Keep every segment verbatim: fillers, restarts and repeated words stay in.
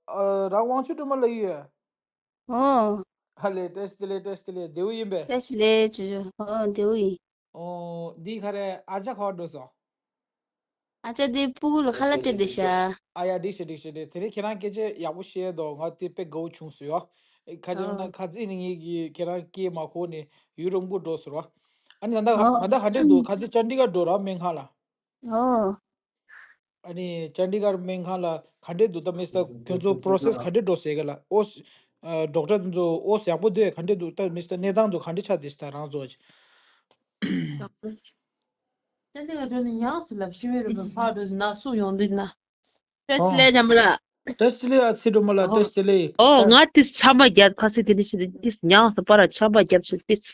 ཨ་རང་དབང་ཕྱུག་སྒྲོལ་མ་ལ་ཡོད། ཨོ། ཧ་ལས་བཀྲ་ཤིས་བདེ་ལེགས། བཀྲ་ཤིས་བདེ་ལེགས། བདེ་པོ་ཡིན་པས། བཀྲ་ཤིས་བདེ་ལེགས་ཇོ་ཇོ། ཨོ་བདེ་པོ་ཡིན། ཨོ་འདི་ག་རེ་ཨ་ཅག་ག་པར་འགྲོ་སོང་། ཨ་ཅག་འདི་སྤུ་གུ་ལ་ཁ་ལག་སྤྲད་བསྡད་ཤག་ཨ་ཡ་འགྲིག་ཤག་འགྲིག་ཤག་འགྲིག་དེ་རིང་ཁྱེད་རང་སྐད་ཆ་ཡག་པོ་བཤད་འདུག་ང་དེ་དཔེ་དགའ་བོ་བྱུང་སོང་ཡ། ཁ་ཅིག་ན་ཨོ། ཁ་ཅིག་ནི་ངེད་ཀྱིས་ཁྱེད་རང་སྐད་མ་གོ་ནས་ཡུན་རིང་པོ་འགྲོ་སོང་ར། ཨ་ནི་ད་ལྟ་ཨོ། ད་ལྟ་ག་འདྲས་འདུག་ཁ་ཅིག་ཅན་ཌི་གར་འགྲོ་ར་སྨན་ཁང་ལ། ཨོ། ཨ་ནི་ཅན་ཌི་གར་སྨན་ཁང་ལ་ག་འདྲས་འདུག་ད་མི་སི་ཊར་ཁྱོད་ཚོ་པོ་རོ་སེ་སི་ག་འདྲས་འགྲོ་ཟེར་གི་ལ། ཨོ་སི་ཨ་ཌོག་ཊར་ཚོ་ཨོ་སི་ཡག་པོ་འདུག་ག་འདྲས་འདུག་ད་མི་སི་ཊར་གནས་སྟངས་ཚོ་ག་འདྲས་ཆགས་བསྡད་ཤག་ད་རང་ཚོ་ཅན་ཌི་གར་འགྲོ་ནས་ཉག་སུ་ལབ་ཤི་བའི་རུ་ཕར་འགྲོ་ན་སུ་ཡོང་འདུག་ན། བཀྲ་ཤིས་བདེ་ལེགས་ཇམ་ལ། བཀྲ་ཤིས་བདེ་ལེགས་ཨ་ཚེ་སྒྲོལ་མ་ལགས། བཀྲ་ཤིས་བདེ་ལེགས། ཨོ་ང་ཏིས་ཆམ་པ་བརྒྱབ་ཁ་སི་དེ་ནི་ཤི་ཏིས་ཉག་སུ་པར་ཆམ་པ་བརྒྱབ་ཤི་ཏིས།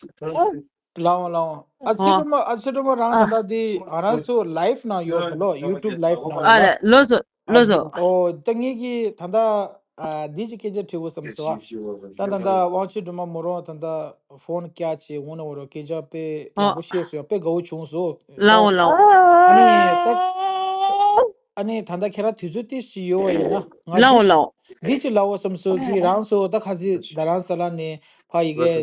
ལའོ་ལའོ། ཨ་ཚེ་ཨོ། སྒྲོལ་མ་ཨ་ཚེ་སྒྲོལ་མ་རང་ད་ཨ། ལྟ་དེ་ང་རང་ཚོ་ལའིབ་ནང་ཡོད་ལོ། ཡུ་ཊུབ་ལའིབ་ནང་ཨ་ལ། ལོ་ལོ་ཟོ་ལོ་ཟོ། ཨོ་ད་ངེད་ཀྱིས་ད་ལྟ་ཨ་འདི་ཅིག་སྐད་ཆ་དྲི་དགོས་བསམ་སོང་ཨ། ད་ད་ལྟ་དབང་ཕྱུག་སྒྲོལ་མ་མོ་རང་ད་ལྟ་ཕོན་བཀྱག་བྱས་འོང་ན་འོ་རོ་སྐད་ཆ་དཔེ་ཡག་པོ་བཤད་སོང་ཡ། དཔེ་དགའ་བོ་བྱུང་སོང་། ལའོ་ལའོ། ཨ་ནི་ད་ཨ་ནི་ད་ལྟ་ཁྱེད་རང་དུས་ཚོད་ཏིས་ཅིག་ཡོད་པ་ཡིན་ན་ང་ལའོ་འདི་ཅིག་ལའོ། འདི་ཅིག་ལབ་དགོས་བསམ་སོང་། ཀི་རང་ཚོ་ད་ཁ་སི་རྡ་རམ་ས་ལ་ནས་ཕ་ཡི་གེ་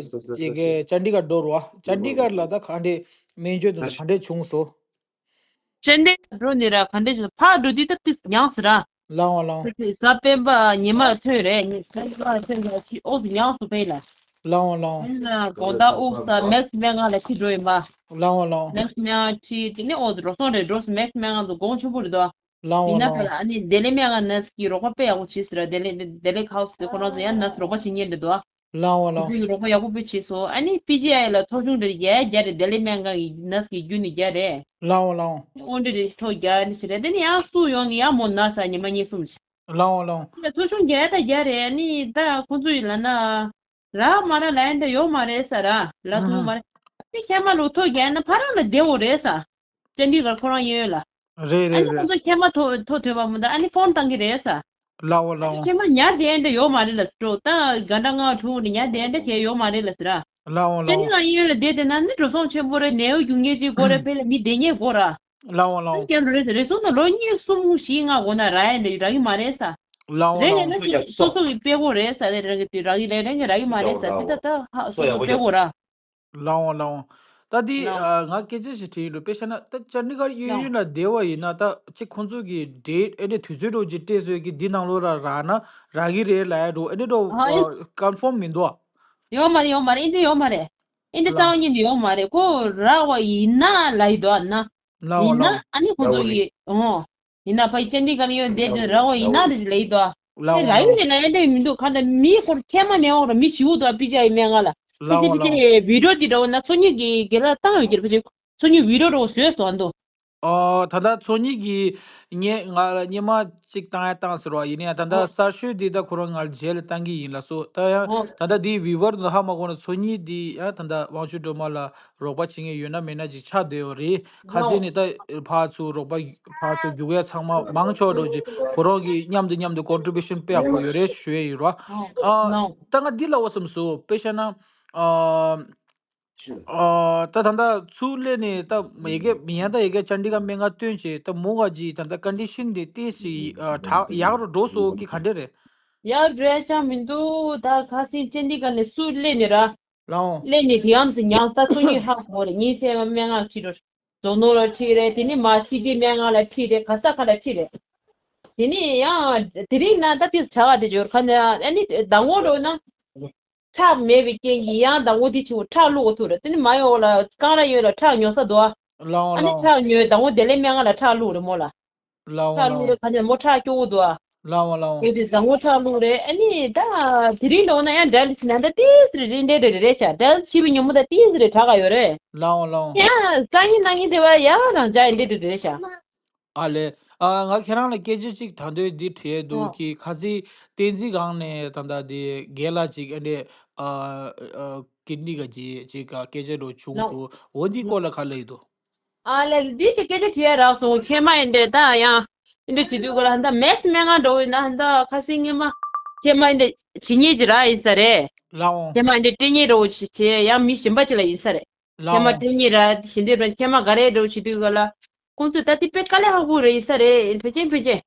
ཡི་གེ་ཅན་ཌི་གར་འགྲོ་རོགས། ཅན་ཌི་གར་ལ་ད་ག་འདྲས་སྨན་བཅོས་དང་ག་འདྲས་བྱུང་སོང་། ཅན་ཌི་གར་འགྲོ་ནི་ར་ག་འདྲས་བྱུང་ཕར་འགྲོ་དུས་ད་ཏིས་ཉག་སི་ར། ལའོ་ལའོ། གཟའ་སྤེན་པ་ཉི་མ་ཐོན་རེད། ཉི་གཟའ་ཉི་མ་ཐོན་ཡ་ཅི་ཨོ་ཙི་ཉག་སུ་ཕེ་ལ། ལའོ་ལའོ། ཨ་ནི་དགོང་དག་དབུགས་ས་མེག་སི་སྨན་ཁང་ལ་ཁྲིད་འགྲོ་ཡིན་པ། ལའོ་ལའོ། མེག་སི་སྨན་ཁང་ཁྲིད་དེ་ནས་ཨོ་ཙི་འགྲོ་སོང་རེད། འགྲོ་སོང་མེག་སི་སྨན་ཁང་དུ་དགོངས་ཆེན་པོ་རེད་དོ། ལའོ་ཡིན་ན་ལའོ། ཕ་ལ་ཨ་ནི་བདེ་ལེགས་སྨན་ཁང་ནར་སི་གིས་རོགས་པ་དཔེ་ཡག་པོ་བྱས་ཟེར་ར། བདེ་ལེགས་བདེ་ལེགས་ཧའུ་སི་དེ་ཁོ་རང་ཚོ་ཡང་ནར་སི་རོགས་པ་བྱེད་མཁན་རེད་དོ། ལའོ་ལའོ། དེ་རོགས་པ་ཡག་པོ་དཔེ་བྱས་སོང་། ཨ་ནི་པི་ཇི་ཨའི་ལ་ཐོ་གཞུང་རེ་རྒྱ་རྒྱ་རེད། བདེ་ལེགས་སྨན་ཁང་གི་ནར་སི་གི་བརྒྱུད་ནས་རྒྱ་རེད། ལའོ་ལའོ། དབོན་འདྲེ་རེ་ཐོ་རྒྱ་ནི་ཞིག་རེད། དེ་ནི་ཡང་སུ་ཡོང་ནི་ཡང་མོ་ན་ས་ཉི་མ་གཉིས་གསུམ་ཞིག་ལའོ་ལའོ། ཐོ་གཞུང་རྒྱ་ད་རྒྱ་རེད། ནི་ད་ཁོང་ཚོ་ཡི་ལ་ན་ར་མ་ར་ལ་ཡན་ད་ཡོད་མ་རེད་ས་ར་ལ་སུ་མ་རེད། དེ་ཤ་མ་ལུ་ཐོ་རྒྱ་ན་ཕ་ར་ལ་བདེ་བོ་རེད་ས། ཅན་ཌི་གར་ཁོ་རང་ཡོད་ལ། རེད་ཨ་རེད་ནི་ཁོང་རེད། ཚོ་ཁྱེད་མ་ཐོ་ཐོ་ཐོས་པ་མི་འདུག་ཨ་ནི་ཕོན་བཏང་གི་རེད་ས། ལའོ་ཨ་ནི་ལའོ། ཁྱེད་མ་ཉར་དེ་འདྲ་ཡོད་མ་རེད་ལ་སྤྲོ་ད་ག་འདྲ་ང་གྲུང་ནི་ཉར་དེ་འདྲ་ཁྱེད་ཡོད་མ་རེད་ལ་ཟེར་ར། ལའོ་ཅན་ལའོ། ནི་ང་ཡིན་ལ་དེ་དེ་ན་ནི་འགྲོ་སོང་ཆེན་པོ་རེད། ནད་གཡོག་རྒྱུག་ངེས་ཅིག་དགོས་རེད། ཕེ་ལ་མི་བདེ་ངེས་དགོས་ར། ལའོ་ལའོ། ཨ་ནི་ཁྱེད་རེད་ཟེར་རེ་སོང་ན་ལོ་གཉིས་གསུམ་བཞི་ལྔ་འགོར་ན་ར་ཡ་འདྲ་རག་གི་མ་རེད་ས། ལའོ་རེད་ལའོ། ལས་ན་སོ་སོ་གི་དཔེ་དགོས་རེད་ས། རེད་རང་གི་དུས་རག་གི་ལས་རང་གི་རག་གི་མ་རེད་ས། དེ་ད་ད་ཧ་སོ་སོ་དཔེ་དགོས་ར། ལའོ་ལའོ། ད་འདི་ལའོ། ཨ་ང་སྐད་ཆ་ཞིག་དྲིས་ཡིན་འགྲོ། དཔེ་བཤད་ན་ད་ཅན་ཌི་གར་གཡས་ལའོ། གཡོན་ལ་བསྡད་པ་ཡིན་ན་ད་ཅིག་ཁོང་ཚོ་གི་ཌེ་ཊི་ཨེ་འདྲ་དུས་ཚོད་འགྲོ་ཅིག་སྤྲད་སྲོལ་གི་འདི་ནང་ལོགས་ར་རག་ན་རག་གི་རེད་ལབ་ཡ་འགྲོ། ཨེ་འདྲ་འགྲོ་ཨ་ཨེ་ཀོན་ཕོམ་མི་འདུག་ཨ། ཡོད་མ་རེད། ཡོད་མ་རེད། ཨེ་འདྲ་ཡོད་མ་རེད། ཨེ་འདྲ་ལའོ། རྩ་བ་ཉིད་དུ་ཡོད་མ་རེད། ཁོ་རག་པ་ཡིན་ན་ལབ་ཡི་འདུག་ཨ་ན། ལའོ་ཡིན་ན་ལའོ། ཨ་ནི་ཁོ་ཚོ་ཡི་ཨོ། ཡིན་ན་ཕ་ཡི་ཅན་ཌི་གར་ཡོད་བསྡད་དེ་རག་པ་ཡིན་ན་རེ་ཞིག་ལབ་ཡི་འདུག་ཨ། ལའོ་དེ་རག་ཡོད་ལའོ། ནས་ལབ་ཡ་འདྲ་མི་འདུག་ག་ད་མི་ཁོར་ཁྱད་མ་ནས་འོང་ར་མི་ཞིག་འདུག་ཨ། པི་ཅི་ཨའི་སྨན་ཁང་ལ། ལའོ་ཕི་ཅི་ཕི་ཅི་ལའོ། བི་ཌི་ཡོ་དེ་འདྲ་བོ་ན་ཚོ་གཉིས་ཀྱི་རྒན་ལགས་བཏང་ཡོད་ཀྱི་རེད། ཕ་ཅིག་ཚོ་གཉིས་བི་ཌི་ཡོ་འདྲ་བོ་བཟོས་སོང་ཨ་འདུག་ཨོ། ད་ལྟ་ཚོ་གཉིས་ཀྱིས་ངས་ང་ལ་སྙན་མ་གཅིག་བཏང་ཡ་བཏང་ཟེར་བ་ཡིན་ན་ཡང་ད་ལྟ་ཨོ་གསར་ཤོས་འདི་ད་ཁོ་རང་ང་ལ་རྗེས་ལ་བཏང་གི་ཡིན་ལ་སོ། ད་ཡང་ཨོ་ད་ལྟ་འདི་བི་ཝར་ཚོ་ཧ་མ་གོ་ན་ཚོ་གཉིས་འདི་ཡང་ད་ལྟ་དབང་ཕྱུག་སྒྲོལ་མ་ལ་རོགས་པ་བྱེད་མཁན་ཡོད་ན་མེད་ན་ཅིག་ཆགས་བསྡད་ཡོད་རེད། ཁ་ཨོ་རྩེ་ནས་ད་ཕར་ཚུར་རོགས་པ་ཕར་ཚུར་རྒྱུག་ཡ་ཚང་མ་མང་ཆེ་བ་འགྲོ་ཅིག་ཁོ་རང་གི་མཉམ་དུ་མཉམ་དུ་ཀོན་ཊི་བུ་ཤན་དཔེ་ཡག་པོ་ཡོད་རེད་ཞུ་ཡ་ཡིན་རོ། ཨོ་ཨ་ནོ། ད་ང་འདི་ལབ་དགོས་བསམ་སོང་། དཔེ་བཤད་ན་ཨ། ཨ་ད་ད་ལྟ་ཚུར་སླེབས་ནས་ད་ཡ་གི་མི་ཡང་ད་ཡ་གི་ཅན་ཌི་གར་སྨན་ཁང་བཏོན་བྱས་ད་མོ་ག་ཅིག་ད་ལྟ་ཀོན་ཌི་ཤན་དེ་ཏོག་ཙམ་ཨ་དྲག་ཡག་རུ་འགྲོ་སོང་གི་ག་འདྲ་རེད། ཡག་འགྲོ་ཡ་ཅང་མི་འདུག་ད་ཁ་སང་ཅན་ཌི་གར་ནས་ཚུར་སླེབས་ནས་ར། ལའོ། སླེབས་ནས་དེ་ཡང་ཟེར་ཉང་ད་ཚོ་གཉིས་ཧ་གོ་རེད། ངས་ཚེ་མ་སྨན་ཁང་ཁྲིད་རོ། རྫོང་ནོར་ལ་ཁྲིད་རེད། དེ་ནས་མ་སི་ཏི་སྨན་ཁང་ལ་ཁྲིད་རེད། ག་ས་ག་ལ་ཁྲིད་རེད། དེ་ནས་ཡང་དེ་རིང་ན་ད་དེ་ཆ་ག་དེ་འབྱོར་ཁ་ནས་ཨ་ནི་ཟླ་ངོ་འགྲོ་ན། ཁྲག་མེད་པའི་རྐྱེན་གྱིས་ཡང་ཟླ་ངོ་དེ་ཆུ་ཁྲག་བླུགས་ཐུབ་རེད། དེ་ནི་མ་ཡོང་ལ་རྐང་ར་ཡོད་ལ་ཁྲག་ཉོ་ས་འདུག་ཨ། ལའོ་ཨ་ནི་ལའོ། ཁྲག་ཉོས་ཟླ་ངོ་བདེ་ལེགས་སྨན་ཁང་ལ་ཁྲག་བླུགས་རེད་མོ་ལ། ལའོ་ཁྲག་བླུགས་ལའོ། རེད་ག་ནས་མོ་ཁྲག་སྐྱོ་བོ་འདུག་ཨ། ལའོ་ལའོ། ཡོད་དེ་ཟླ་ངོ་ཁྲག་བླུགས་རེད། ཨ་ནི་ད་དེ་རིང་འདྲ་བོ་ན་ཡང་ཌ་ཡ་ལི་སི་ན་ད་ཏིས་རེད་རེད་འདྲ་རེད་རེད་ཤག་ཌ་ཡ་ལི་སི་བྱིས་པའི་ཉིན་མོ་ད་ཏིས་རེད་དྲག་ག་ཡོད་རེད། ལའོ་ལའོ། ཡང་སང་ཉིན་གནངས་ཉིན་དེ་བ་ཡ་རང་ཅག་ཡིན་འདྲ་རེད་རེད་ཤག་ཨ་ལས། ཨ་ང་ཁྱེད་རང་ལ་སྐད་ཆ་གཅིག་ད་འདོད་འདི་དྲིས་འདུག་ཨོ། གི་ཁ་སང་བསྟན་འཛིན་སྒང་ནས་ད་ལྟ་འདི་རྒན་ལགས་གཅིག་ཨ་འདྲས་ཨ་ཨ་ཀིཌ་ནི་ག་ཅིག་ཅིག་ག་སྐད་ཆ་འདྲ་བྱུང་ལོ། སོང་། འོ་འདི་སྐོར་ལ་ག་ལབ་ཡི་འདུག་ཨ་ལས་འདི་ཅིག་སྐད་ཆ་དྲིས་ཡ་རག་སོང་། ཁྱེད་མ་ཨ་འདྲས་ད་ཡང་ཨ་འདྲས་བྱེད་དུས་སྐོར་ལ་ད་མེག་སི་སྨན་ཁང་འགྲོ་ཡིན་ན་ད་ཁ་སང་ངས་མ་ཁྱེད་མ་ཨ་འདྲས་བྱེད་ཉེས་ཅིག་རག་ཡིན་ས་རེད། ལའོ། ཁྱེད་མ་ཨ་འདྲས་སྤྲད་ཉེས་འདྲ་བོ་ཅིག་བྱས་ཡང་མི་གཞན་པ་ཅིག་ལ་ཡིན་ས་རེད། ལའོ། ཁྱེད་མ་སྤྲད་ཉེས་ར་ཞི་འདྲེ་ར་ཁྱེད་མ་ག་རེ་འགྲོ་བྱེད་དུས་ག་ལ། ཁོང་ཚོས་ད་དེ་དཔེ་དཀའ་ལས་ཁག་པོ་རེད་ཡིན་ས་རེད། ཕལ་ཆེར་ཕལ་ཆེར།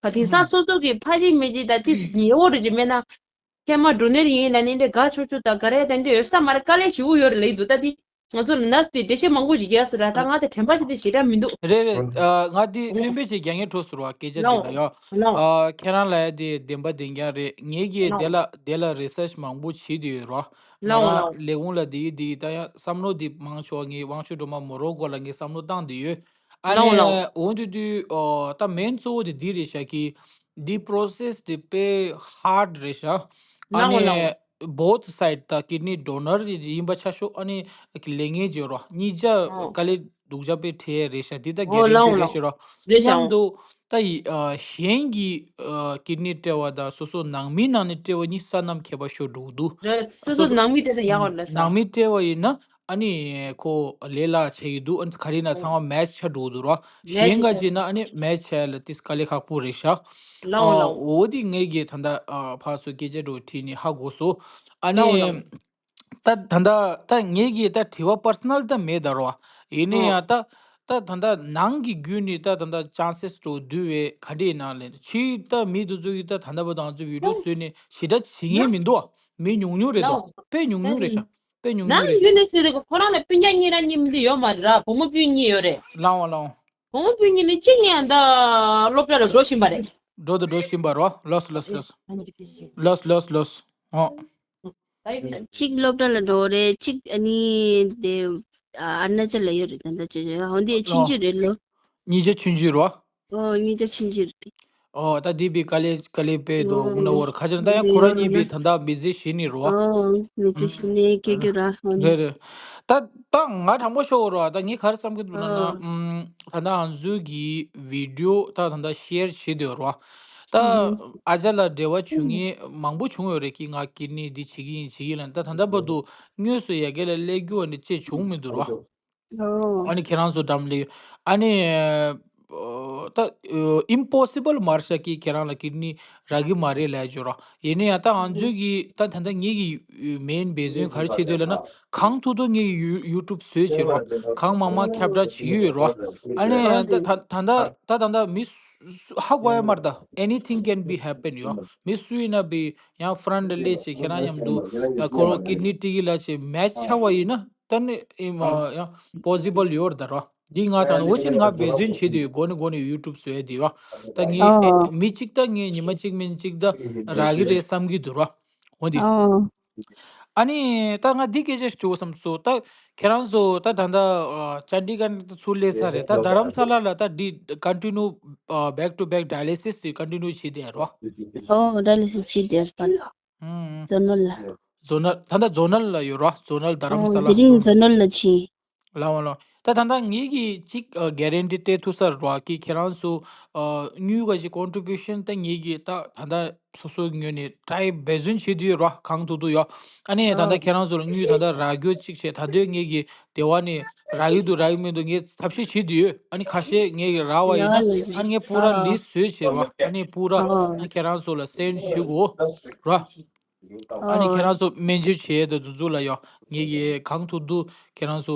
ད་དེང་སང་སོ་སོ་གི་ཕ་གཅིག་མི་གཅིག་ད་དེ་ཉེ་བོ་རེ་ཅིག་མེད་ན། ཁྱེད་མ་འགྲོ་ནས་ཡིན་ན་ནི་འདྲ་དགའ་ཆོག་ཆོག་ད་ག་རེ་ད་འདྲ་ཡོད་ས་མ་རེད། དཀའ་ལས་ཞེ་པོ་ཡོད་རེད་ལབ་ཀྱི་འདུག་ད་དེ་ང་ཚོ་ལ་ནས་དེ་འགྲེལ་བཤད་མང་པོ་ཞིག་རྒྱག་སོང་ར། ད་ང་དེ་དྲན་པ་ཞིག་དེ་ཞེ་དྲག་མི་འདུག་རེད་རེད། ཨ། ང་འདི་སྣོན་པ་ཅིག་རྒྱག་མཁན་འགྲོ་ཟེར་བ་སྐད་ཆ་འདི་ལ་ཡོད། ཨ། ཁྱེད་རང་ལ་ཡ་དེ་བདེན་པ་བདེན་རྐྱང་རེད། ངེད་ཀྱིས་དེ་ལ་དེ་ལ་རི་སར་ཆི་མང་པོ་བྱེད་དེ་ཡོད་ར། ང་རང་ལས་ཁུངས་ལ་དེ་ཡི་དེ་ཡི་ད་ཡང་བསམ་བློ་དེ་མང་ཆེ་བ་ངས་དབང་ཕྱུག་སྒྲོལ་མ་མོ་རོ་ཀོ་ལ་ངས་བསམ་བློ་བཏང་དེ་ཡོད། ཨ་ནི་འོ་དེ་དུས་ཨོ་ད་མེན་གཙོ་བོ་དེ་འདི་རེད་ཤག་གི། འདི་པོ་རོ་སེས་དེ་དཔེ་ཧར་ཌི་རེད་ཤག་ཨ་ནི་བྷོཐ་སའིཌ་ད་ཀིཌ་ནི་ཌོ་ནར་ཡིན་པ་ཆ་ཤོག་ཨ་ནི་ལས་ངན་བྱེད་རོགས་གཉིས་ཆ་དཀའ་ལས་སྡུག་ཅག་དཔེ་འཕྲད་རེད་ཤག་འདི་ད་གལ་ཏེ་རེད་ཤག་རོགས་མཉམ་དུ་ད་ཡི་ཨ་གཞན་གྱི་ཨ་ཀིཌ་ནི་སྤྲད་པ་དང་སོ་སོ་ནང་མི་ནང་ནས་སྤྲད་པ་གཉིས་ས་རྣམས་ཁྱད་པར་ཤོར་འགྲོ་གི་འདུག་སོ་སོ་ནང་མི་སྤྲད་ན་ཡག་པ་རེད་ལབ་ས། ནང་མི་སྤྲད་པ་ཡིན་ན། ཨ་ནི་ཁོ་ལས་སླ་ཆགས་ཀྱི་འདུག་ཨ་ནི་ག་རེ་ན་ཚང་མ་མེ་ཆི་ཆགས་འགྲོ་གི་འདུག་ར། གཞན་ག་ཅིག་ན་ཨ་ནི་མེ་ཆི་ཆགས་ལ་ཏིས་དཀའ་ལས་ཁག་པོ་རེད་ཤག་ཨ། འོ་དེ་ངས་ཀྱི་ད་ལྟ་ཨ་ཕར་ཚུར་སྐད་ཆ་འདྲ་བོ་དྲིས་ནས་ཧ་གོ་སོང་། ཨ་ནི་ད་ད་ལྟ་ད་ངས་ཀྱི་ད་དྲི་བ་པར་སོ་ནལ་ད་མེད་ད་ར། ཡིན་ནའི་ཡང་ད་ད་ད་ལྟ་ནང་གི་བརྒྱུད་ནས་ད་ད་ལྟ་ཅན་སེས་འདྲ་བོ་བསྡུས་པའི་ག་འདྲས་ནང་ལས་ཕྱིའི་ད་མི་དེ་ཚོ་གི་ད་ད་ལྟ་བར་དུ་ང་ཚོ་བི་ཌིའོ་བཟོས་ནས་ཞེ་དྲག་བྱེད་མཁན་མི་འདུག་མི་ཉུང་ཉུང་རེད་དོ། དཔེ་ཉུང་ཉུང་རེད་ཤག་དཔེ་ཉུང་ཉུང་ནང་རེད་ཤག་ཡོད་ནས་ཟེར་དུས་ཁོ་རང་ལ་སྤུན་ཀྱག་གཉིས་ར་གཉིས་མི་འདུག་ཡོད་མ་རེད་ར། བུ་མོ་སྤུན་གཉིས་ཡོད་རེད། ལའོ་ལའོ། བུ་མོ་སྤུན་གཉིས་ནི་གཅིག་ནི་ཡང་ད་སློབ་གྲྭ་ལ་འགྲོ་བཞིན་པ་རེད། འགྲོ་དང་འགྲོ་བཞིན་པ་རོ། ལོས་ལོས་ལོས། ལོས་ལོས་ལོས། ཨོ། གཅིག་སློབ་གྲྭ་ལ་འགྲོ་རེད། གཅིག་ཨ་ནི་དེ་ཨ་ཨ་རུ་ན་ཅལ་ལ་ཡོད་རེད། ད་ལྟ་ཅི་རེད། འོན་ཏེ་ཆུང་ཆུང་རེད་ལོ། གཉིས་ཆ་ཆུང་ཆུང་རོ། ཨོ་གཉིས་ཆ་ཆུང་ཆུང་རེད། ཨོ་ད་འདི་བི་དཀའ་ལས་དཀའ་ལས་དཔེ་འདུག་ཨོ་ན་བོར་ཁ་ཆར་ད་ཡང་ཁོ་རང་གཉིས་བི་ད་ད་མི་ཟེར་ཞེ་ནི་རོ། ཨོ་མི་ཟེར་ཞེ་ནི་ཀྱེ་ཀྱེ་ར་ཧོན། རེད་རེད། ད་ད་ང་དྲང་པོ་ཤོད་རོ། ད་ངས་ག་རེ་བསམ་གི་འདུག་ལབ་ན་ཨོ་ཨམ་ད་ད་ང་ཚོའི་གི་བི་ཌིའོ་ད་ད་ད་ཤེར་བྱེད་འདོད་རོ། ད་ཨོ་ཨ་ཅག་ལ་འབྲེལ་བ་བྱུང་ངེས་མང་པོ་བྱུང་ཡོད་རེད་ཀྱི། ང་ཀིཌ་ནི་འདི་བྱེད་ཀྱི་ཡིན་བྱེད་ཀྱི་ཡིན་ལབ། ད་ད་ད་བར་དུ་དངོས་སུ་ཡ་གི་ལ་སླེབས་རྒྱུ་བ་འདི་ཅེས་བྱུང་མི་འདུག་རོ། ཨོ། ཨ་ནི་ཁྱེད་རང་ཚོ་འགྲམ་ལ་ཡོད། ཨ་ནི་ཨོ་ད་ཨིམ་པོ་སི་བལ་མ་རེད་ཤག་གི་ཁྱེད་རང་ལ་ཀིཌ་ནི་རག་གི་མ་རེད་ལབ་ཡ་ཅིག་ཡོད་ར། ཡིན་ན་ཡང་ད་ང་ཚོའི་གི་ད་ད་ལྟ་ངེད་ཀྱི་མེན་འབད་བརྩོན་ག་རེ་བྱེད་འདོད་ལབ་ན། གང་ཐུབ་ཐུབ་ངེད་ཀྱི་ཡུ་ཡུ་ཊུབ་བཟོས་བྱེད་ར། གང་མང་མང་ཁྱབ་བསྒྲགས་བྱེད་ཀྱི་ཡོད་ར། ཨ་ནི་ད་ད་ད་ད་ད་ད་མི་སུ་ཧ་གོ་ཡ་མ་རེད། ད་anything can be happen ཡོད། མི་སུ་ཡིན་ན་བི་ཡང་ཕ་རན་ཊི་ལ་སླེབས་བྱས་ཁྱེད་རང་མཉམ་དུ་ཁོ་རང་ཀིཌ་ནི་སྤྲད་ཀྱི་ལབ་བྱས་མེ་ཆི་ཆགས་པ་ཡིན་ན། ད་ནི་ཨེ་མ་ཡང་པོ་སི་བལ་ཡོད་རེད་ད་ར། འདི་ང་དང་འོ་ཅིན་ང་འབད་བརྩོན་བྱེད་དུས་འགོ་ནས་འགོ་ནས་ཡུ་ཊུབ་བཟོས་དེ་བ། ད་ངས་ཨེ་ཨོ། མི་གཅིག་ད་ངས་ཉི་མ་གཅིག་མིན་གཅིག་ད་རག་གི་རེད་བསམ་གྱི་འདུག་ར། འོ་དེ། ཨོ། ཨ་ནི་ད་ང་འདི་སྐད་ཆ་ཞུ་བསམ་སོང་། ད་ཁྱེད་རང་ཚོ་ད་ད་ད་ཨ་ཅན་ཌི་གྷར་ནས་ད་ཚུར་སླེབས་ཚར་རེད། ད་རྡ་རམ་ས་ལ་ལ་ད་འདི་ཀོན་ཊི་ནིའུ་ཨ་བེག་ཊུ་བེག་ཌ་ཡ་ལི་སིས་དེ་ཀོན་ཊི་ནིའུ་བྱེད་དེ་ར། ཨོ་ཌ་ཡ་ལི་སིས་བྱེད་དེ་ར། ཨང་། ཛོ་ནལ་ལ། ཛོ་ནལ། ད་ལྟ་ཛོ་ནལ་ལ་ཡོད་ར། ཛོ་ནལ་རྡ་རམ་ཨོ་ས་ལ། དེ་རིང་ཛོ་ནལ་ལ་ཕྱིན། ལའོ་ལའོ། ད་ད་ལྟ་ངེད་ཀྱིས་གཅིག་ཨ་གྷ་རན་ཊི་སྤྲད་ཐུབ་ས་རེད་བ་ཀི། ཁྱེད་རང་ཚོ་ཨ་དངུལ་ག་ཅིག་ཀོན་ཊི་བུ་ཤན་ད་ངེད་ཀྱིས་ད་ད་ལྟ་སོ་སོའི་ངོས་ནས་ཊ་རའི་འབད་བརྩོན་བྱེད་དུ་ཡོད་ར། གང་ཐུབ་ཐུབ་ཡོད། ཨ་ནི་ད་ལྟ་ཨོ་ཁྱེད་རང་ཚོ་ལ་དངུལ་ད་ལྟ་རག་རྒྱུ་གཅིག་བྱས། ད་དུང་ངེད་ཀྱིས་སྡེ་བ་ནས་རག་གི་འདུག་རག་གི་མི་འདུག་ངས་ཐབས་ཤེས་བྱེད་དུ་ཡོད། ཨ་ནི་ཁ་ཤས་ངས་རག་པ་ཡིན་ན་ཨ་ནི་ངས་པུ་ར་ལིས་བཟོས་བྱས་ར། ཨ་ནི་པུ་ར་ཨ་ཁྱེད་རང་ཚོ་ལ་སེན་ཌི་བྱེད་དགོས་ར། ཨ་ནི་ཁྱེད་རང་ཚོ་སྨན་བཅོས་བྱས་དེ་དུས་ཚོད་ལ་ཡང་ངེད་ཀྱིས་གང་ཐུབ་ཐུབ་ཁྱེད་རང་ཚོ་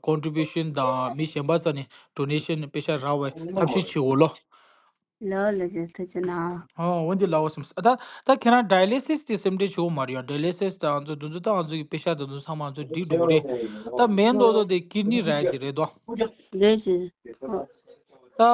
ཀོན་ཊི་བུ་ཤན་དང་མི་གཞན་པ་ས་ནས་ཌོ་ནེ་ཤན་པེ་ཤ་རག་པའི་ཐབས་ཤེས་བྱེད་དགོས་ལོ། ལོ་ལ་ཞེ་ཐུགས་རྗེ་གནང་། ཨོ་འོན་ཏེ་ལའོ་སམ་ད་ད་ཁྱེད་རང་ཌ་ཡ་ལི་སིས་དེ་སེམས་ཁྲལ་བྱེད་དགོས་མ་རེད་ཡ། ཌ་ཡ་ལི་སིས་དང་ང་ཚོ་དུས་ཚོད་ད་ང་ཚོ་གི་པེ་ཤ་དང་དུ་ཚང་མ་ང་ཚོ་འགྲིག་འགྲོ་གི་རེད། ད་མེན་ཏོག་ཏོ་དེ་ཀིཌ་ནི་རག་དེ་རེད་དོ། རེད་ཅེ། ད་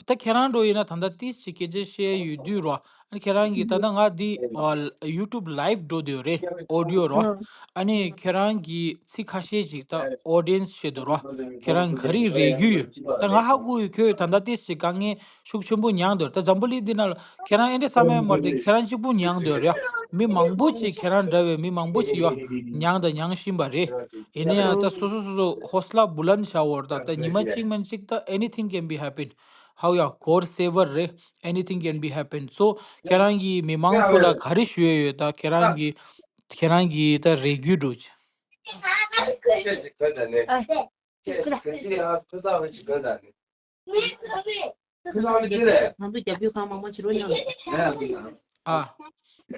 ད་ཁྱེད་རང་འགྲོ་ཡིན་ན་ད་ལྟ་ཏིས་ཅིག་སྐད་ཆ་བཤད་ཡོད་དུས་རོ། ཨ་ནི་ཁྱེད་རང་གིས་ད་ལྟ་ང་འདི་ཨ་ཡུ་ཊུབ་ལའིབ་འགྲོ་དུས་རེད། ཨོ་ཌི་ཡོ་རོ། ཨ་ཨ་ནི་ཁྱེད་རང་གིས་ཚིག་ཁ་ཤས་ཅིག་ད་ཨོ་ཌི་ཡན་སི་བྱེད་དུས་རོ། ཁྱེད་རང་ག་རེ་རེ་རྒྱུ་ཡོད། ད་ང་ཧ་གོ་ཡོད། ཁྱོད་ད་ལྟ་ཏིས་ཅིག་དཀའ་ངལ་ཤུགས་ཆེན་པོ་མྱངས་དུས། ད་འཛམ་བུ་གླིང་འདི་ནང་ལ་ཁྱེད་རང་ཨེ་འདྲ་བསམ་ཡ་མ་རེད་དེ། ཁྱེད་རང་གཅིག་པུ་མྱངས་དུས་རེད། མི་མང་པོ་ཅིག་ཁྱེད་རང་འདྲ་བའི་མི་མང་པོ་ཅིག་ཡོད་མྱངས་དང་མྱང་བཞིན་པ་རེད། ཡིན་ན་ཡང་ད་སོ་སོ་སོ་སོ་ཧོ་སི་ལ་བུ་ལན་བྱ་བོར་ད་ད་ཉི་མ་གཅིག་མིན་གཅིག་ད་anything can be happen. How ya God saver རེད། Anything can be happen. So ཁྱེད་རང་གིས་མི་མང་ཚོ་ལ་ག་རེ་ཞུ་ཡ་ཡོད། ད་ཁྱེད་རང་གིས་ཁྱེད་རང་གིས་ད་རེ་རྒྱུ་འགྲོ་ཅི།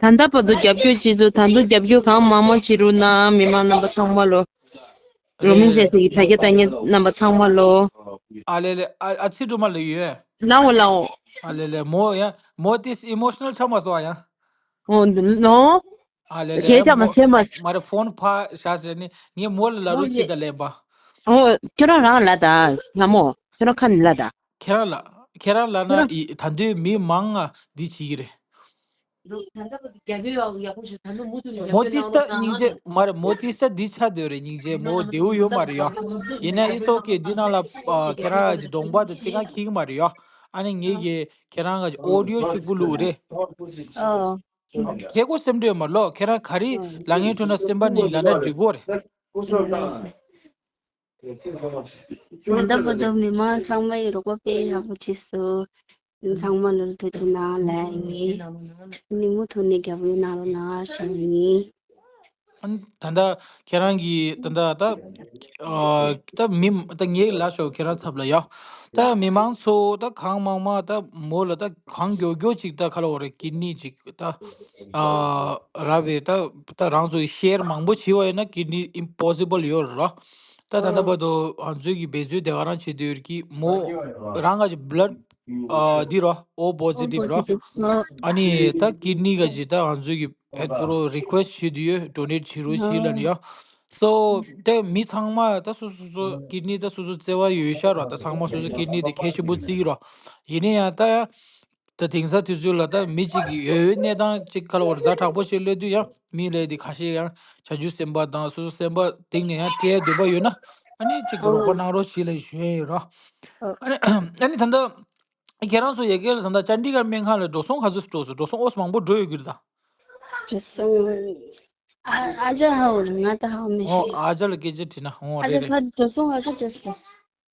ཨ། ད་ལྟ་བར་དུ་རྒྱབ་སྐྱོར་བྱེད་ཚུལ། ད་ལྟ་བར་དུ་རྒྱབ་སྐྱོར་བྱེད་ཚུལ། ད་དུང་རྒྱབ་སྐྱོར་གང་མང་མང་བྱེད་རོགས་གནང་། མི་མང་རྣམ་པ་ཚང་མ་ལོ། རོ་མིན་ཅན་ཟེར་གྱི་དྲ་རྒྱ་ལྟ་མཁན་རྣམ་པ་ཚང་མ་ལོ། ཨ་ལེ་ལེ། ཨ་ཨ་ཚི་སྒྲོལ་མ་ལ་ཡོད། ལའོ་ལའོ། ཨ་ལེ་ལེ། མོ་ཡ་མོ་ཏིས་ཨི་མོ་ཤ་ནལ་ཆགས་མ་སོང་ཡ། ཨོ་ལའོ། ཨ་ལེ་ལེ། ཁྱེད་ཅག་མ་མོ་བྱེད་མ། མ་རེད། ཕོན་ཕ་ཤ་ཟེར་ནི་ངས་མོ་ལ་ལ་རུ་ཅི་ད་ལེ་པ། ཨོ་ཁྱོད་རང་རང་ལ་ད་ང་མོ་ཁྱོད་རང་ཁ་ནི་ལ་ད། ཁྱེད་རང་ལ་ཁྱེད་རང་ལ་ན་ཨི་ད་འདོད་མི་མང་ང་འདི་བྱེད་ཀྱི་རེད། མོ་ཏིས་ཏ་སྙིང་རྗེ་མ་རེད། མོ་ཏིས་ཏ་འདི་ཆ་དེ་རེད། སྙིང་རྗེ་མོ་བདེའུ་ཡོད་མ་རེད་ཡ། ཡིན་ན་ཨི་སོག་གི་འདི་ནང་ལ་ཨ་ཁྱེད་རང་གི་གདོང་པ་དང་ཚིག་རྐང་ཁྱེར་གི་མ་རེད་ཡ། ཨ་ནི་ངེད་ཀྱི་ཁྱེད་རང་གི་ཨོ་ཌི་ཡོ་གཅིག་པུ་བླུགས་རེད། ཨོ། ཁྱེད་ཀོ་སེམས་ཁྲལ་མ་ལོ། ཁྱེད་རང་ག་རེ་ལ་ངན་འཕྲོད་ན་སེམས་པ་ནི་ལ་ན་འགྲིག་གོ་རེད། ད་ལྟ་བར་དུ་མི་མང་ཚང་མ་ཡི་རོགས་པ་དཔེ་ཡག་པོ་བྱས་སོང་། ཚང་མ་ལ་ཐུགས་རྗེ་གནང་ལབ་ཡིན། ནི་མུ་མཐུད་ནས་རྒྱབ་སྐྱོར་གནང་རོགས་གནང་ཞུ་ཡིན། ཨ་ནི་ད་ལྟ་ཁྱེད་རང་གིས་ད་ལྟ་ད་ཨ་ད་མི་ད་ངའི་ལ་ཤོག་ཁྱེད་རང་ཚབ་ལ་ཡ། ད་མི་མང་ཚོ་ད་གང་མང་མང་ད་མོ་ལ་ད་གང་མགྱོགས་མགྱོགས་ཅིག་ད་ཁ་ལ་འོ་རེ་ཀིཌ་ནི་ཅིག་ད་ཨ་ར་བའི་ད་ད་རང་ཚོ་ཤེར་མང་པོ་བྱས་པ་ཡིན་ན་ཀིཌ་ནི་ཨིམ་པོ་སི་བལ་ཡོད་ར། ད་ད་ལྟ་བར་དུ་ང་ཚོའི་གི་འབད་རྩོལ་དེ་ག་རང་བྱེད་དུ་ཡོད་ཀི་མོ་རང་ག་ཅིག་བླཌ་ཨ་འདི་ར་ཨོ་པོ་སི་ཊིབ་ར། ཨ་ནི་ད་ཀིཌ་ནི་ག་ཅིག་ད་ང་ཚོའི་གི་ཕེད་ཁོ་རོ་རི་ཀུ་ཨེ་སི་ཊི་བྱེད་དུ་ཡོད། ཌོ་ནེཊ་བྱེད་རོགས་བྱེད་ལ་ནི་ཡ། སོ་དེ་མི་ཚང་མ་ད་སོ་སོ་སོ་ཀིཌ་ནི་ད་སོ་སོ་བརྩེ་བ་ཡོད་ཤག་ར། ད་ཚང་མ་སོ་སོ་ཀིཌ་ནི་དེ་གལ་ཆེན་པོ་བརྩི་གི་ར། ཡིན་ན་ཡང་ད་ཡ། ད་དེང་སང་དུས་ཚོད་ལ་ད་མི་གཅིག་གི་ཡོད་ཡོད་གནས་སྟངས་གཅིག་ཁ་ལ་བར་ཛ་དྲག་པོ་ཞིག་སླེབས་དུས་ཡང་མི་ལས་དེ་ཁ་ཤས་ཡང་བྱང་ཆུབ་སེམས་དཔའ་དང་སོ་སོ་སེམས་པ་གཏིང་ནས་ཡང་སྤྲད་འདོད་པ་ཡོད་ན་ཨ་ནི་གཅིག་གི་རོགས་པ་གནང་རོགས་བྱེད་ལ་ཞུ་ཡ་ཡོད་ར། ཨ་ནི་ཨ་ནི་ད་ལྟ་ཁྱེད་རང་ཚོ་ཡ་གི་ལ་ད་ལྟ་ཅན་ཌི་གར་སྨན་ཁང་ལ་འགྲོ་སོང་ག་ཚོད་འགྲོ་སོང་། འགྲོ་སོང་ཨོ་ཙམ་མང་པོ་འགྲོ་ཡོད་གི་རེད་ད། འགྲོ་སོང་། ཨ་ཨ་ཅག་ཧ་འོ་རེད། ང་ད་ཧ་མི་ཨོ་ཤེས། ཨ་ཅག་ལ་སྐད་ཆ་དྲིས་ན་ཨོ་ཨ་རེད་ཅག་རེད། ཕར་འགྲོ་སོང་། ཨ་ཅག་ཅོས་ཏེ།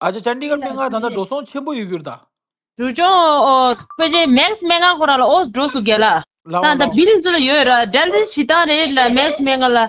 ཨ་ཅག་ཅན་ཌི་གར་སྨན་ཁང་ད་ལྟ་འགྲོ་སོང་ཆེན་པོ་ཡོད་གི་རེད་ད། འགྲོ་སོང་ཨོ་ཕལ་ཆེར་མེག་སི་སྨན་ཁང་ཁོ་རང་ལ་ཨོ་འགྲོ་སོང་རྒན་ལགས། ལའོ་ད་ད་ལའོ། བིལ་ཚོ་ལ་ཡོད་ར། ཌལ་སི་ཞིག་བཏང་རེད་ལ་མེག་སི་སྨན་ཁང་ལ་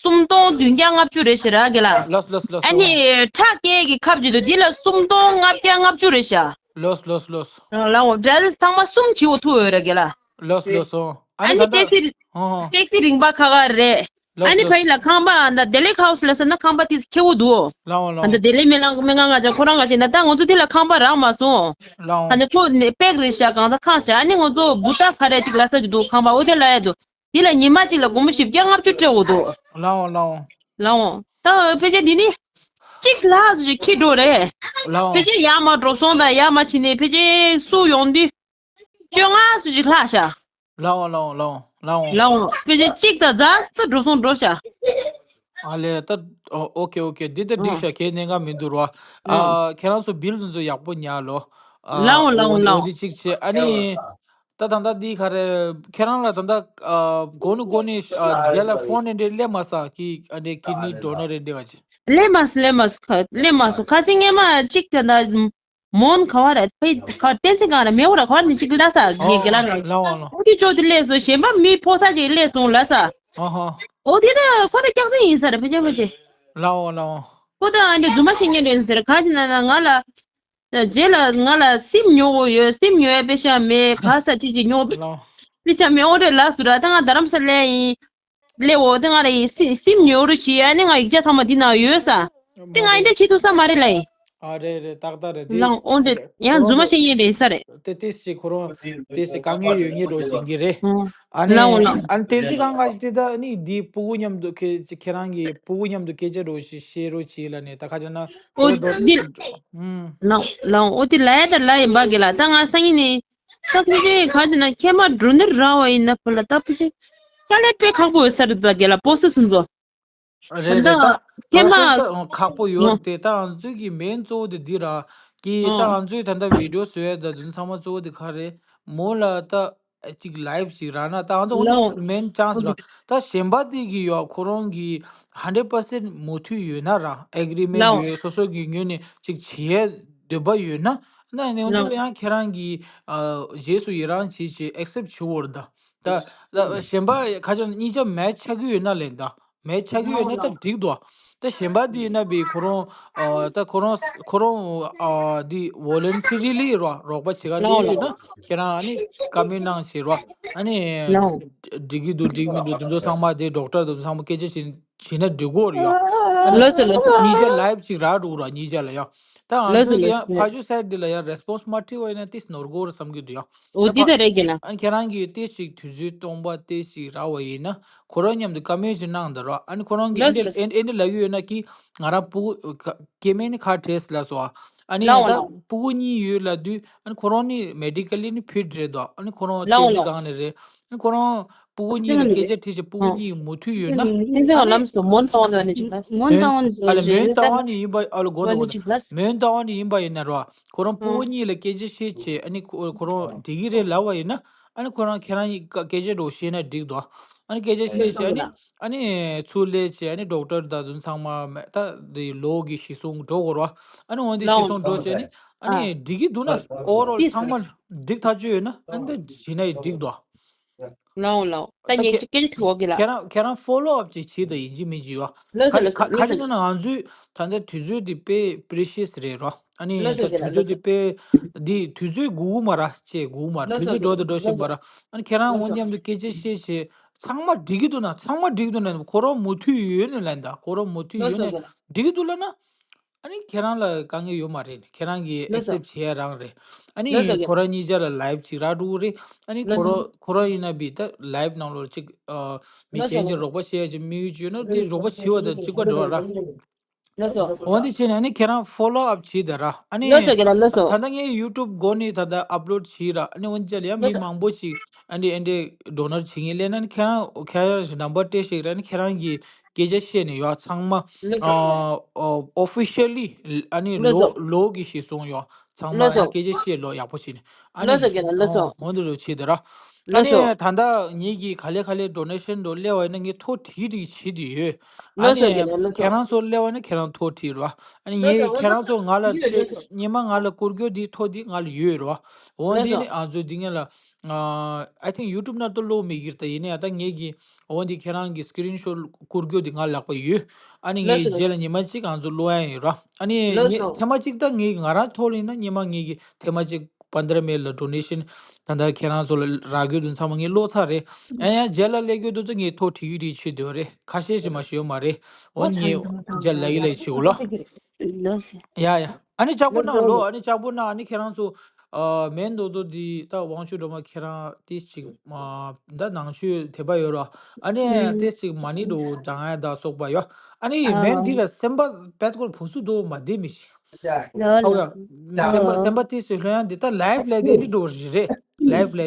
སུམ་སྟོང་བདུན་བརྒྱ་ལྔ་བཅུ་རེད་ཤག་ར་རྒན་ལགས། ལོས་ལོས་ལོས། ཨ་ནི་ཁྲག་སྐྱེལ་གྱི་ཁབ་ཅིག་འདུག་འདི་ལ་སུམ་སྟོང་ལྔ་བརྒྱ་ལྔ་བཅུ་རེད་ཤག་ལོས་ལོས་ལོས། ལའོ་ཌལ་སི་ཚང་མ་གསུམ་བྱེད་འོ་ཐུག་ཡོད་ར་རྒན་ལགས། ལོས་ལོས་སོང་། ཨ་ཨ་ནི་ནི་ད་ད་ཊེག་སི་ཧོ་ཧོ། ཊེག་སི་རིན་པ་ཁ་ཁ་རེད། ལོས་ཨ་ནི་ལོས། ཕ་ཡི་ལ་ཁང་པ་ཨ་ད་བདེ་ལེགས་ཧའུ་སི་ལ་ཟེར་ན་ཁང་པ་དེ་ཁེ་བོ་འདུག་ལའོ་ཨ་ད་ལའོ། བདེ་ལེགས་སྨན་ཁང་སྨན་ཁང་ང་ཅག་ཁོ་རང་ག་ཅིག་ན་ད་ང་ཚོ་དེ་ལ་ཁང་པ་རག་མ་སོང་། ལའོ། ཨ་ནི་ཁོ་ནི་པེག་རེད་ཤག་གང་ད་ཁང་ཤག་ཨ་ནི་ང་ཚོ་བུ་ཏ་ཁ་རེ་ཅིག་ལ་ས་ཅིག་འདུག་ཁང་པ་འོ་དེ་ལ་ཡ་འདུག་དེ་ལ་ཉི་མ་གཅིག་ལ་སྒོར་མོ་བཞི་བརྒྱ་ལྔ་བཅུ་སྤྲད་འོ་འདུག་ལའོ་ལའོ། ལའོ། ད་ཕལ་ཆེར་འདི་ནི་གཅིག་ལྷག་ཙམ་ཅིག་ཁྱི་འགྲོ་རེད། ལའོ། ཕལ་ཆེར་ཡར་མར་འགྲོ་སོང་དང་ཡར་མར་ཕྱིན་ནས་ཕལ་ཆེར་སུ་ཡོང་དུས་བཅོ་ལྔ་ཙམ་ཅིག་ལྷག་ཤག་ལའོ་ལའོ་ལའོ་ལའོ། ལའོ། ཕལ་ཆེར་གཅིག་དང་ཛ་ཙམ་འགྲོ་སོང་འགྲོ་ཤག་ཨ་ལས་ད་ཨོ་ཨོ་ཁེ་ཨོ་ཁེ། འདི་ད་འགྲིག་ཤག་ཁྱེད་གནད་འགག་མི་འདུག་རོ། ཨ་ཨ་ཁྱེད་རང་ཚོ་བིལ་དེ་ཚོ་ཡག་པོ་ཉར་ལོ། ཨ་ལའོ་ལའོ་འོ་འདི་ལའོ། འོ་འདི་གཅིག་བྱས་ཨ་ནི། ད་ད་ད་འདི་ག་རེ། ཁྱེད་རང་ལ་ད་ད་ཨ་གོ་ནི་གོ་ནི་ཨ་རྒྱ་ལ་ཕོན་འདྲེ་འདྲེ་སླེབས་མ་སོང་གི་ཨ་འདྲེ་ཀིཌ་ནི་ཌོ་ནར་རེ་འདྲེ་བ་ཅི། སླེབས་མ་སོང་སླེབས་མ་སོང་ཁ་སླེབས་མ་སོང་ཁ་སང་ངས་མ་གཅིག་ད་ད་མོན་ག་བ་རེད་ཕེ་ག་བསྟན་འཛིན་གང་རེད་མེ་འོ་ར་ག་བ་ནི་གཅིག་ལ་ས་ངས་རྒྱ་ལ་རེད། ལའོ་ལའོ། ཨོ་དེ་ཅོ་དེ་སླེབས་སོང་གཞན་པ་མི་ཕོ་ས་ཅིག་སླེབས་སོང་ལ་ས། ཨ་ཧ། ཨོ་དེ་ད་ཁོ་ད་སྐྱག་རྫུན་ཡིན་ས་རེད་ཕེ་ཆེ་ཕེ་ཆེ། ལའོ་ལའོ། ཁོ་ད་ཨ་འདྲེ་རྫུན་མ་བཤད་མཁན་རེད་ཟེར་ག་ཅི་ན་ན་ང་ལ། རྗེས་ལ་ང་ལ་སིམ་ཉོ་དགོས་ཡོད། སིམ་ཉོ་ཡ་པེ་ཤ་མེད། ག་ས་ཅི་ཅི་ཉོ་ལའོ། པེ་ཤ་མེད། ཨོ་རེད་ལ་སུ་ར་ད་ང་རྡ་རམ་ས་ལ་ཡིན་སླེ་འོ་ད་ང་ལ་ཡིན་སི་སིམ་ཉོ་རུ་ཞིག་ཨ་ནི་ང་ཡིག་ཆ་ཚང་མ་འདི་ན་ཡོད་ས། དེ་ང་ཡིན་ད་བྱེད་ཐུབ་ས་མ་རེད་ལ་ཡིན། ཨ་རེད་རེད་ཏག་ཏག་རེད་དེ། ལའོ་ཨོ་རེད་ཡང་རྫུན་མ་བཤད་ཡིན་རེད་ས་རེད། དེ་ཏིས་ཅིག་ཁོ་རང་ཏིས་ཅིག་དཀའ་ངལ་ཡོད་ངེས་འགྲོ་བཞིན་གྱི་རེད། ཨ་ནི་ལའོ་ལའོ། ཨ་ནི་ཏིས་ཅིག་གང་ག་ཞིག་དེ་ད་ནི་འདི་སྤུ་གུ་མཉམ་དུ་ཁྱེད་ཁྱེད་རང་གི་སྤུ་གུ་མཉམ་དུ་སྐད་ཆ་འགྲོ་ཞིག་བཤད་རོགས་བྱེད་ལ་ནི་ད་ཁ་ཅག་ན་ཨོ་འདི། ཨུམ། ལའོ་ལའོ་ཨོ་དེ་ལ་ཡ་ད་ལ་ཡིན་པ་གི་ལ་ད་ང་སང་ཉིན་ནི་ད་ཕི་ཅི་ག་དེ་ན་ཁྱེད་མ་འགྲོ་ནི་ར་བ་ཡིན་ན་ཕུ་ལ་ད་ཕི་ཅི་དཀའ་ལས་དཔེ་ཁག་པོ་ཡོད་ས་རེད་ད་གི་ལ་པོ་སི་སུན་ཙོ། རེད་རེད་ད། ཁྱེད་མ་ཁག་པོ་ཡོད་རེད་དེ་ད་ང་ཚོའི་གི་མེན་གཙོ་བོ་དེ་འདི་ར་གི་ད་ང་ཚོའི་ད་ལྟ་བི་ཌིའོ་བཟོ་ཡ་ད་དུ་ཚང་མ་གཙོ་བོ་དེ་ག་རེད་མོ་ལ་ད། ཅིག་ལའིབ་ཅིག་རག་ན་ད་ང་ཚོ་ལའོ། ད་མེན་ཅཱནས་ར། ད་གཞན་པ་དེ་གི་ཡོད་ཁོ་རང་གི་ཧན་ཌེཌ་པར་སེན་མོ་ཐུག་ཡོད་ན་ར་ཨེ་གི་རི་མེན་ལའོ། ཡོད་སོ་སོ་གི་ངོས་ནས་ཅིག་བྱེད་འདོད་པ་ཡོད་ན་ན་ནས་འོན་ཏེ་ལའོ། ཡང་ཁྱེད་རང་གི་རྗེས་སུ་ཡི་རང་བྱེད་ཅིག་ཨེག་སེབ་བྱེད་འོར་ད། ད་ད་གཞན་པ་ཁ་ཅང་གཉིས་ཆ་མེ་ཆ་གི་ཡོད་ན་ལེན་ད། མེད་ཆགས་ཀྱི་ཡོད་ན་ད་འགྲིག་འདུག་ད་གཞན་པ་དེ་ཡིན་ན་བི་ཁོ་རང་ད་ཁོ་རང་ཁོ་རང་འདི་ཝོ་ལན་ཊི་རི་ལི་རོགས་རོགས་པ་བྱེད་ག་སླེབས་ཡོད་ན་ཁྱེད་རང་ཨ་ནི་ཀ་མེན་ཊི་གནང་བྱེད་རོགས་ཨ་ནི་འགྲིག་གི་འདུག་འགྲིག་མི་འདུག་དེ་ཚོ་ཚང་མ་དེ་ཌོག་ཊར་དེ་ཚོ་ཚང་མ་སྐད་ཆ་བྱེད་ བྱས་ན་འགྲིག་གོ་རེད་ཡ། ཨ་ནི་ལོས་སོ་ལོས་སོ། གཉིས་ཆ་live་ཅིག་རག་འགྲོ་ར། གཉིས་ཆ་ལ་ཡ། ད་ང་ལོས་སོ་ཚོས་ཡ་ལོས་སོ། ཕ་ཇོ་site་འདི་ལ་ཡ་response་མ་བྲིས་པ་ཡིན་ན་ཏིས་ནོར་གོ་ར་བསམ་གྱི་འདུག་ཡ། འོ་ད་འདི་ད་ཕ་རེད་ཀྱི་ལ། ཨ་ནི་ཁྱེད་རང་གིས་ཏིས་ཅིག་དུས་ཚོད་སྟོང་པ་ཏིས་ཅིག་རག་པ་ཡིན་ན་ཁོ་རང་མཉམ་དུ་ཀ་མེན་ཅིག་གནང་དང་ར། ཨ་ནི་ཁོ་རང་གིས་ལོས་ཨེ་འདྲ་ལོས་ཨེ་འདྲ་ལབ་ཀྱི་ཡོད་ན་ཀི་ང་རང་སྤུ་གུ་ཀ་སྐྱེ་དམན་ནི་ཁ་བྲལ་ལ་སོ། ཨ་ནི་ལའོ་ད་ལའོ། སྤུ་གུ་གཉིས་ཡོད་ལབ་དུས་ཨ་ནི་ཁོ་རང་ནི་medically་ནི་fit་རེད་དོ། ཨ་ནི་ཁོ་རང་ལའོ་སྐད་ཆ་ལའོ། གང་ནས་རེད། ཨ་ནི་ཁོ་རང་སྤུ་གུ་གཉིས་ལ་སྐད་ཆ་དྲིས་བྱས་སྤུ་གུ་གཉིས་མུ་མཐུད་ཡོད་ན། ཨ་ནི་མོན་རྟ་དབང་ནས་ཡིན་པ་ཨ་ལ་མོན་རྟ་དབང་ནས་ཡིན་པ་ཡིན་ན་རོ། ཁོ་རང་སྤུ་གུ་གཉིས་ལ་སྐད་ཆ་བཤད་བྱས་ཨ་ནི་ཁོ་ཁོ་རང་འགྲིག་གི་རེད་ལབ་པ་ཡིན་ན། ཨ་ནི་ཁོ་རང་ཁྱེད་རང་གིས་སྐད་ཆ་འདྲ་བཤད་ན་འགྲིག་དོ། ཨ་ནི་སྐད་ཆ་བཤད་བྱས་ཨ་ནི་ཨ་ནི་ཚུར་སླེབས་བྱས་ཨ་ནི་doctor་ད་དུང་ཚང་མ་ད་དེ་ལོག་གི་གཞི་བཟུང་འགྲོ་དགོས་རོ། ཨ་ནི་འོན་ཏེ་གཞི་བཟུང་འགྲོ་བྱས་ཨ་ནི་ཨ་ནི་འགྲིག་གི་འདུག་ན་overall་ཚང་མ་འགྲིག་ཐག་ཆོད་ཡོད་ན་ཨ་ནི་ད་བྱས་ན་ཡི་འགྲིག་དོ། ལའོ་ལའོ། ད་ཨ་ངས་ཁྱེད་ཅིག་སྐད་ཆ་དྲི་བ་གི་ལ། ཁྱེད་རང་ཁྱེད་རང་follow up་ཅིག་བྱེད་དང་ཡིན་གཅིག་མིན་གཅིག་ཡོད། ལོས་སོ་ལོས་སོ་ཁ་ཁ་ལོས་ཅིག་སོ། ན་ན་ང་ཚོའི་ད་ལྟ་དུས་ཚོད་འདི་དཔེ་precious་རེད་རོ། ཨ་ནི་ལོས་སོ་ད་གི་ལ་དུས་ལོས་ཚོད་འདི་སོ། དཔེ་འདི་དུས་ཚོད་སྒུག་གི་མ་ར་ཅེས་སྒུག་མ་ར་ལོས་དུས་སོ་ཚོད་གི་འགྲོ་དང་འགྲོ་ལོས་བཞིན་སོ། པ་ར། ཨ་ནི་ཁྱེད་རང་ལོས་འོན་སོ། ཏེ་མཉམ་དུ་སྐད་ཆ་བཤད་བྱས་ཚང་མ་འགྲིག་གི་འདུག་ན་ཚང་མ་འགྲིག་གི་འདུག་ན་ཁོ་རང་མུ་མཐུད་ཡོད་ནས་ལན་ད་ཁོ་རང་མུ་མཐུད་ལོས་ཡོད་སོ་ནས་གི་ལ། འགྲིག་གི་འདུག་ལ་ན། ཨ་ནི་ཁྱེད་རང་ལ་དཀའ་ངལ་ཡོད་མ་རེད། ཁྱེད་རང་གིས་ལགས་སོ། accept་བྱེད་ཡ་རང་རེད། ཨ་ནི་ལགས་སོ་ཁྱེད་ཁོ་རང་གཉིས་ཆ་ལ་live་ཅིག་རག་འགྲོ་གི་རེད། ཨ་ནི་ལགས་ཁོ་སོ། རང་ཁོ་རང་ཡིན་ན་བི་ད་live་ནང་ལོགས་ཅིག་ཨ་མི་ལགས་གཞན་ཅིག་སོ། རོགས་པ་བྱེད་ཡ་ཅིག་དམིགས་ཡུལ་ཅིག་ཡོད་ན་དེ་རོགས་པ་བྱེད་པ་དང་གཅིག་པ་འདྲ་བ་ར། ལགས་སོ། འོ་འདི་བྱས་ནས་ཨ་ནི་ཁྱེད་རང་follow up་བྱེད་ད་ར། ཨ་ནི་ལགས་སོ་ཁྱེད་རང་ལགས་སོ། ད་ལྟ་ངས་YouTube་སྒོ་ནས་ད་ལྟ་upload་བྱེད་ར། ཨ་ནི་འོན་ཅི་ལ་ཡ་མི་ལགས་སོ། མང་པོ་ཅིག་ཨ་ནི་ཨ་ནི་donate་བྱེད་མཁན་སླེབས་ན་ཨ་ནི་ཁྱེད་རང་ཁྱེད་རང་number་སྤྲད་ཤིག་ར། ཨ་ནི་ཁྱེད་རང་གིས་སྐད་ཆ་བཤད་ནས་ཡོད་ཚང་མ། ལགས་སོ། ཨ་ཨ་officially་ཨ་ནི་ལགས་ལོ་སོ། ལོ་གི་གཞི་བཟུང་ཡོད་ཚང་མ་ལགས་ཡང་སོ། སྐད་ཆ་བཤད་ལོ་ཡག་པོ་བྱས་ནས་ཨ་ལགས་ནི་སོ་རྒན་ལགས་ལགས་སོ། ཨོ་འོ་འདི་རུ་བྱས་དེ་ར། ཨ་ལགས་ནི་སོ། ད་ལྟ་ངེད་ཀྱི་ག་ལེ་ག་ལེ་donation་འགྲོ་སླེབས་པ་ཡིན་ན་ངས་ཐོ་བྲིས་བྲིས་བྱེད་དུ་ཡོད། ཨ་ལགས་སོ་ནི་རྒན་ལགས་ལགས་སོ། ཁྱེད་རང་ཚོ་སླེབས་པ་ན་ཁྱེད་རང་ཐོ་བྲིས་རོགས། ཨ་ནི་ལགས་སོ་ངས་ཁྱེད་རང་ཚོ་ང་ལ་ཡོད་ཡོད་ལགས་སོ། སྙེ་མ་ང་ལ་བསྐུར་རྒྱུ་འདི་ཐོ་འདི་ང་ལ་ཡོད་རོགས། འོ་ལགས་འདི་སོ། ནི་ང་ཚོ་འདི་ངས་ལ། I think YouTube་ནང་དུ་བླུགས་མེད་ཀྱི་རེད། ད་ཡིན་ནའི་ཨ་ད་ངེད་ཀྱི་འོ་འདི་ཁྱེད་རང་གི་screenshot་བསྐུར་རྒྱུ་འདི་ང་ལག་པ་ཡོད། ཨ་ནི་ལགས་ངས་སོ་ལགས་རྗེས་ལ་སོ། ཉི་མ་གཅིག་ང་ཚོ་བླུགས་ཡ་ཡིན་ར། ཨ་ནི་ལགས་ངས་སོ། ཐེངས་མ་གཅིག་ད་ངས་ང་རང་ཐོག་ལ་ཡིན་ན་སྙེ་མ་ངེད་ཀྱི་ཐེངས་མ་གཅིག་པན་དྲ་མེལ་ལ་donation་ད་ལྟ་ཁྱེད་རང་ཚོ་ལ་རག་རྒྱུ་འདི་ཚང་མ་ངས་བླུགས་ཚར་རེད། ཨ་ཡང་རྗེས་ལ་སླེབས་རྒྱུ་འདི་ཚོ་ངས་ཐོ་བྲིས་བྲིས་བྱེད་འདོད་རེད། ཁ་ཤས་ཤིག་མ་ཤེས་ཡོད་མ་རེད། འོ་ནི་ངས་རྗེས་ལ་ཡི་ལ་ཡི་བྱེད་འོ་ལ། ལགས་སོ། ཡ་ཡ། ཨ་ནི་ལྕགས་པོ་ནང་ལོ་ཨ་ནི་ལྕགས་པོ་ནང་ཨ་ནི་ཁྱེད་རང་ཚོ་ཨ་མེན་རྡོག་རྡོག་འདི་ད་དབང་ཕྱུག་སྒྲོལ་མ་ཁྱེད་རང་ཏིས་ཅིག་ཨ་ད་ནང་ཆོས་དད་པ་ཡོད་རོ། ཨ་ནི་ཨུམ། ཏིས་ཅིག་མ་ཎི་འགྲོ་སྦྱང་ཡ་ད་སོགས་པ་ཡོད། ཨ་ནི་ཨ་མེན་འདི་ལ་སེམས་པ་པད་སྐོར་བུ་སུ་དོ་མ་བདེ་མི་ཤི། ལོ་ཨོ་ཡ། ལོ། སེམས་པ་སེམས་པ་ཏིས་ཅིག་ལྷོད་ཡ་འདི་ད་live་ལས་དེ་ནི་འགྲོ་རེད། live་ལས།